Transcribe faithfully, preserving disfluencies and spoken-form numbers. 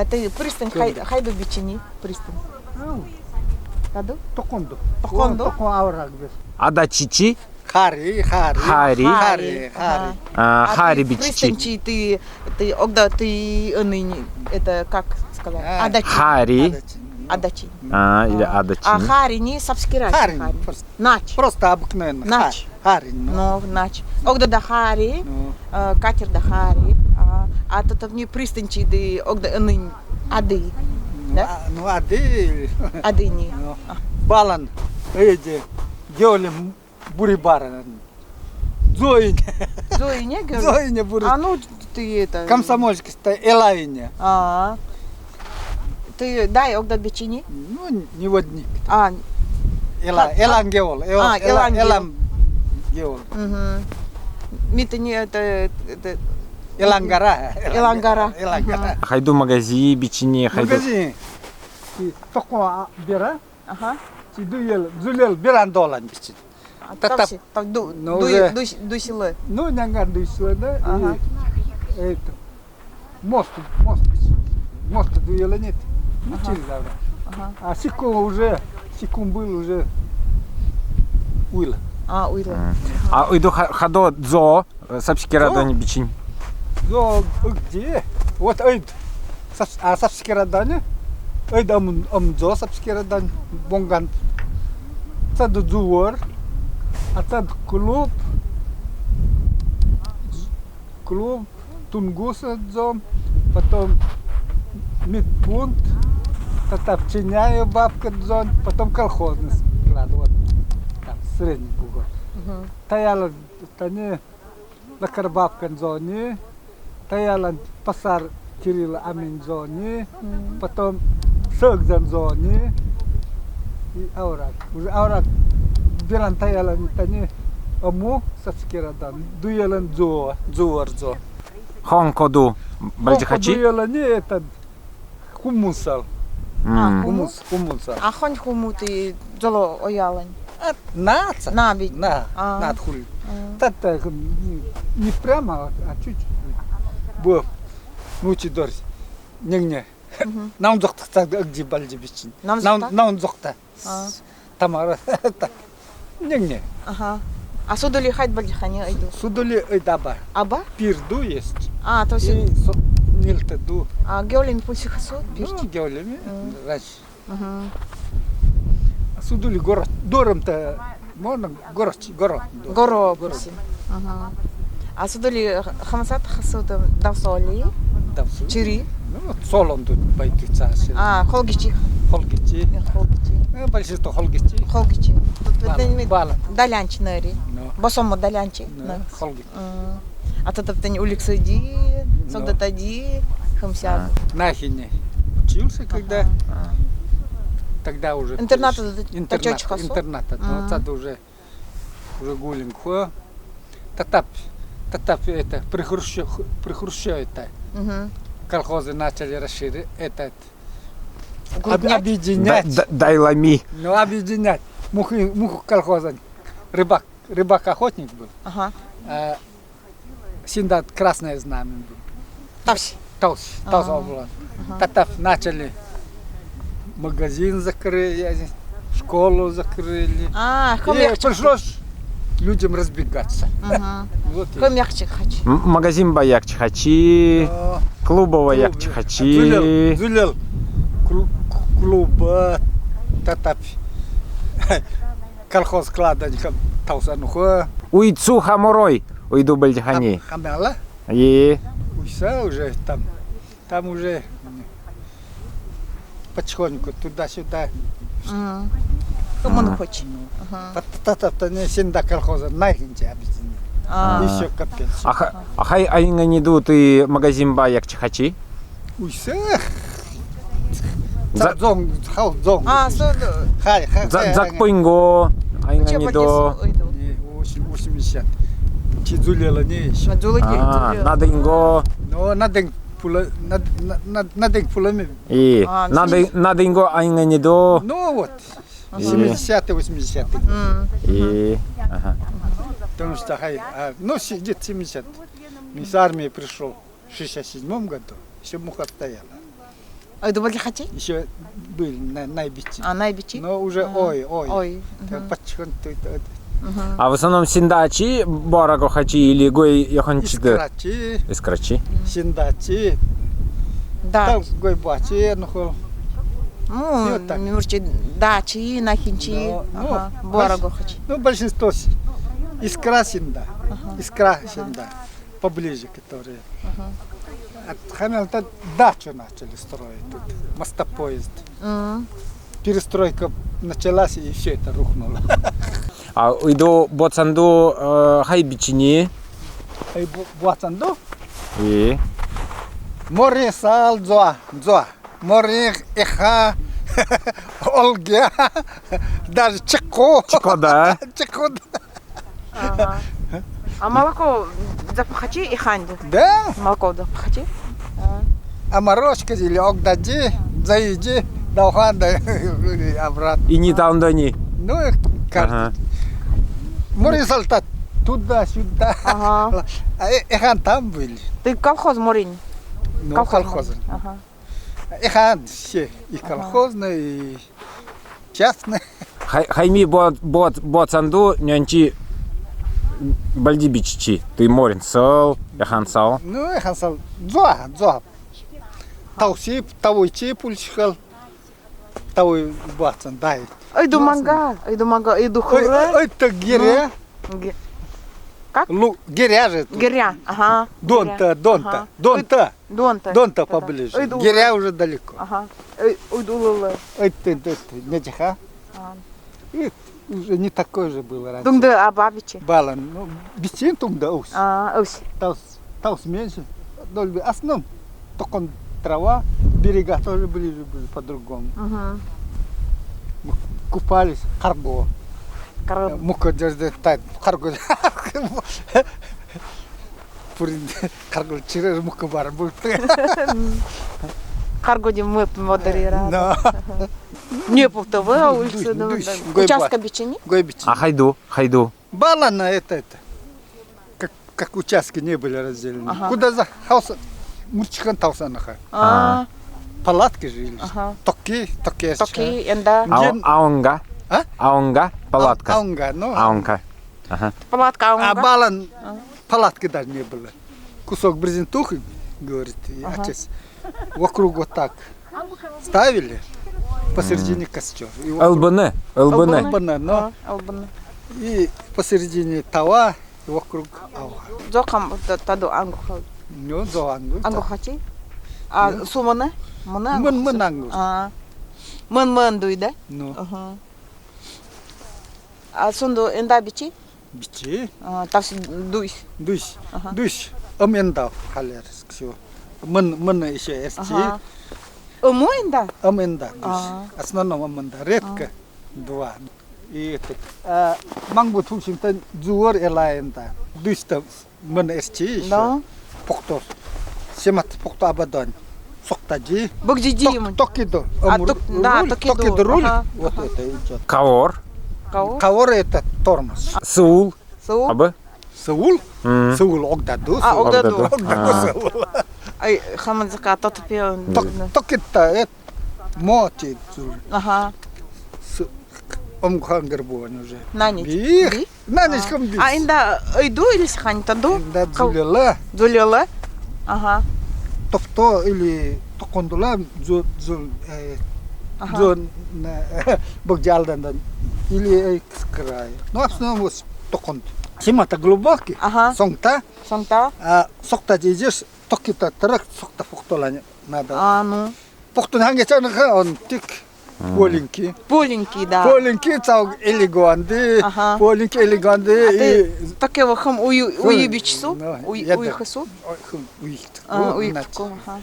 А тӥ пристань хай-, хайду бичини, пристань. Ау. Кадо? Токонду. Токонду? О, токон авраг бес. Адачичи? Хари, хари. Хари. Хари, хари. Ага. А, а хари тӥ бичичи. Пристаньчи тӥ, тӥ, огда тӥ, ы, ныне, это как сказать? А. Адачи. Хари. Адачи. Адачи. А, или адачи. А хари не сапскираси хари. Хари, просто. Нач. Просто обыкновенно. Нач. Ха-, хари, ну. Ну, нач. Огда да хари, ну, э, катер да хари, а, а тотовни пристаньчи ды, огда ынынь ады. Ну, да? А, ну, ады. Ады не. Ну. А. Балан, эди, геолем, бури баран. Зоине. Зоине, геолем? Зоине бури. А, ну, тӥ это... Комсомольская. Та Элайне. А. Тӥ дай огда бичини? Ну, не водник. А. Эла-, ха-, ха-, Элан геол. Эла-, а, Элан геол. Элан геол. Мгм. Ми тӥни это, это, Элан гора. Элан гора. Элан гора. Ага. Хайду магазин бичини, хайду. Магазин. И токо, а, бера? Ага. Чи дуел, зулел, беран долан бичини. А, та-, та-, тавси, тав ду-, ну, дуй-, уже дуй-, дуйсылы. Ну, нянган дуйсылы, да, и... Ага. Это, мост, мост, мост дуела нет. Ну, ага, через, да. Ага. А сикун уже, сикун был уже уйла. А, уйла. М. А ойдо ха-, хадо дзо, э, сапскерадань бичини. Дзо, э, где? Вот, э, Сап-, а, сапскерадань. Ойдо ам, ам дзо сапскерадань. Бонган. Тад дзувор. А тад клуб. Клуб. Тунгус дзо. Потом медпункт. Тата пченяя бабка дзо. Потом колхозный склад. Вот. Там, средний бугор. Мгм. Таяла, тани Лакарбабкан дзони, таялан пасар Кирилла амин дзони, потом Согдан дзони, и авраг. Уже авраг беран таялан тани ому сапскерадан, дуялан дзо, дзувор дзо. Хонко ду, бальдзи хачи? Хонко дуялани этот, Хумун сал. М. А, хумун? Хумун, хумун сал. А хонь хумун тӥ дзоло оялань? А, наадса. Наабидь. На, а, наадхуль. А. Тат, э, не, не прямо, а, а чуть-чуть. Бо, ну, чи дорсь. Ньынь-ньынь. Мгм. Наун зохта, так, эгзи бальдзи бичинь. Наун зохта? Наун, наун зохта. А. Тамара. Ньынь-ньынь. Аха. А судули хайд бальдзи хани ойду? Судули ойду аба. Аба? Пир ду есть. А, то есть... И со-, нилте ду. А геолеми пульси хасуд пир? Ну, геолеми. М. Раньше. Мгм. А судули горо. Дорам-то можно горо, горо. Горо, горо. Пульси. Ага. А судули хамасад хасуд, давсоли? Давсоли. Чири? Ну, вот солон ду байтыса. А, холгичи. Холгичи. Э, холгичи. Э, бальши то холгичи. Холгичи. Тут бала, вот, бала. Далянчи нэри. Ну. Босомо далянчи. Ну, холгичи. М. А то таптань уликсыди, ну, согдатади, хамсяг. А. Нахине учился, когда. Ага. А. Тогда уже интернат, интернат, интернат, ну, а. Тогда уже уже гулинг хо. Татап, татап это, при Хрущёв-, при Хрущёве это. Мгм. Колхозы начали расширя-, этот, укрупнять? Об-, объединять. Да, да, дайлами. Ну, объединять. Мухы, муху колхоза. Рыбак, рыбак-охотник был. Ага. А Синдат Красное Знамя был. Тавси. Тавси, Тавси область. Ага. Татап начали. Магазин закрыли, школу закрыли. А, и пришлось людям разбегаться. Ага. Вот и. Хомякчик хачи. М-, магазин ба якчик хачи, да, клубова якчик хачи. Дзулел, дзулел. Клу-, клуб, татап. Колхоз складанькам тавсануха. Уйцу хаморой, уйду бальдзи хани. Хам-, хамяла? И. Уйса уже там. Там уже потихоньку туда-сюда. Мгм. Кому не хочет. Ага. Та-, та-, та-, та-, не, Синда колхоза, найхинче объединили. А. Ещё капец. А ха-, а хай айнга не ду, ты магазин ба якчик хачи? Уйса. За-, дзон, хау дзон. А, со, да. Хай, хай, за-, хай, дзакпынго, айнга не ду. Не, восемь-, восемьдесят. Чи дзулела не ещё. А, дзулела. А, надынго. Ну, надын пула, над-, на-, над-, надын пулами. И, а, надын, надынго айнга не ду. Ну вот. Ага. Семидесятый, восьмидесятый. М. И, ага. Потому что, хай, а, ну, сидит семьдесят. С армии пришёл. В шестьдесят седьмом году ещё муха стояла. Ойду бергихати? Ещё был на, на бичи. А, на бичи? Но уже ой, ой. Ой. Мгм. Пачхан туй, туй, туй. Мгм. А в основном синдачи, бора гохачи или гой яхончиды? Искрачи. Искрачи. Синдачи. Да. Там гой бачи, ну, хол. Ну, вот так. Мурчи дачи, нахинчи. Ну, ну, ага, бора гохачи. Ну, большинство с-, искра синда. Ага. Искра синда. Поближе, которые. Ага. От Хамелта дачу начали строить тут, мостопоезд. Мгм. Перестройка началась, и всё это рухнуло. А ойду боцанду, э, хай бичини? Ай, бо-, боцанду? И? Морин, сал, дзуа, дзуа. Морин, ихан, олгя, даже чеко. Чеко, да? Чеко, да. Ага. А молоко дзапхачи иханди? Да. Молоко дзапхачи? А. А морожка или огдади, дзаиди, далхан да, и обратно. И ни там, да ни. Ну, и каждый. Ага. Морин, сал та туда-сюда. Ага. А, э, ихан там были. Ты колхоз Морин? Ну, колхоз. Колхоз. Ага. Ихан всё, и колхозный, и частный. Хай-, хайми бо-, бо-, боцанду, нянчи бальди бичичи. Ты Морин сал, ихан сал. Ну, ихан сал. Дзуа, дзуа. Тау сип, тау чип улчхал. Тау боцан, дай. Ойду манга, ойду манга, ойду хура. Ой, ой, ойта гиря. Ну, ги-, как? Лу-, гиря же тут. Гиря, ага. Донта, гиря. Донта, ага. Донта. Донта. Донта поближе. Гиря уже далеко. Ага. Ой, ой, ойду лылы. Ой, ты, ты, ты, не тихо. А. И уже не такой же был раньше. Дунгда аба бичи? Балан, ну, бичин дунгда ус. А, ус. Таус, таус меньше. Дольби, основном, токон трава, берега тоже ближе были по-другому. Мгм. Мы купались, карго. Карго. Э, мука держит, та, карго. Пурин, карго чирер мука бар бу. Карго де мып модерира. Но. Не пуфтове улица, да, да. Участка бичини? Гой бичини. А хайду, хайду. Балан на это, это. Как, как участки не были разделены. Ага. Куда за хаос, мурчхан тауса наха. А. Палатки жили. Ага. Токи, токи. Токи, энда. Ген- Аунга? А? Аунга, палатка. А, аунга, ну. Аунга. Ага. Палатка, а, аунга. Балан, а, палатки даже не было. Кусок брезентухи, говорит, и отец. Ага. Вокруг вот так ставили, посередине костёр. И вокруг. Ылбыны, ылбыны. Ылбыны, но. А, ылбыны. И посередине тава, и вокруг ауга. Дзокам та-, таду ангухал. Ну, дзо ангу. Ангухачи? А, су мыны? Мыны ангу. Мын, мын ангу. А. Мын, мын дуй, да? Ну. Ага. А сунду энда бичи? Бичи. А, тас дуйш. Дуйш. Ага. Дуйш. Ым энда халер, ксё. Мын, мын ещё эсчи. Ага. Ымы энда? Ым энда, дуйш. А. Основном ым энда. Редко. А. Два. И это, а, мангут, в общем-то, дзувыр элай энда. Дуйш та Мын эсчи ещё. Да. Похто. Семат похто абадон. Сохтади. Быгдиди. Ток-, токиду. А, ам, ток-, руль, да, токиду. Токиду руль. Ага. Вот это идёт. Кавор. Кавор? Кавор это тормоз. Сыул. Сыул? Абы? Сыул? Мм. Сыул огдаду. А, сыул. Огдаду. Огдаду. Огдаду, а, сыул. Ай, хаманзака, тот пе. Ток-, да. Токита, это, моти, сыул. Ага. С-, Омгхан гербуан уже. Нанич. Бих. Бих? Нанич, а, хам бих. А энда ойду илисхан, таду? Энда дзулела. Дзулела? Ага. Тохто или токондула, дзу-, дзу-, э, ага, дзу-, на, быгдалдандан. Или, э, кыскрай. Ну, в основном вот токонд. Семата глубокий. Ага. Сонгта. Сонгта. А сохтади идёшь, токита трак, сохта похтола не надо. А, ну. Похтун ханге чаныха, он тик. Мм. Поленький. Поленький, да. Поленький, цауг элигонды. Ага. Поленький, элигонды. А и ты таке вахам уй-, уйбичсу? Ну, уй-, я уйхасу? Ой, хм, уйхтку. А, уйхтку, значит. Ага.